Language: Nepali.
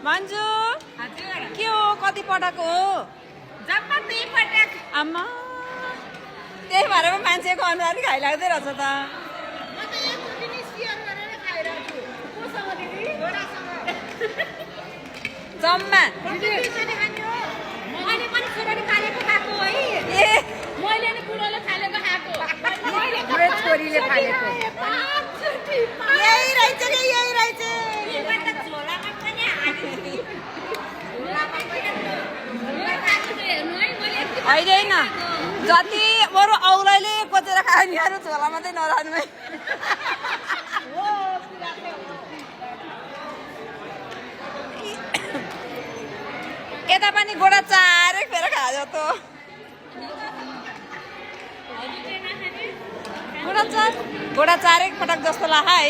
मन्जु के हो कति पटक हो जम्मा 3 पटक आमा त्यही भएर पो मान्छेको अनुहार खाइलाग्दै रहेछ त म त एक रोटी नि शेयर गरेर खाइरहेको छु कोसँग दिदी छोरासँग जम्मा दिदीले खाने हो मैले पनि छोराले खालेको खाएको है ए मैले नि बुढोले खालेको खाएको मैले बुढो छोरीले खालेको यही रहेछ नि यही रहेछ झोलामा पनि हाल्छु होइन जति बरु औलाइले कोचेर खायो नि अरू झोला मात्रै नराख्नु है यता पनि गोडा चारेक फेर खायो त गोडा चारेक पटक जस्तो लाग्छ है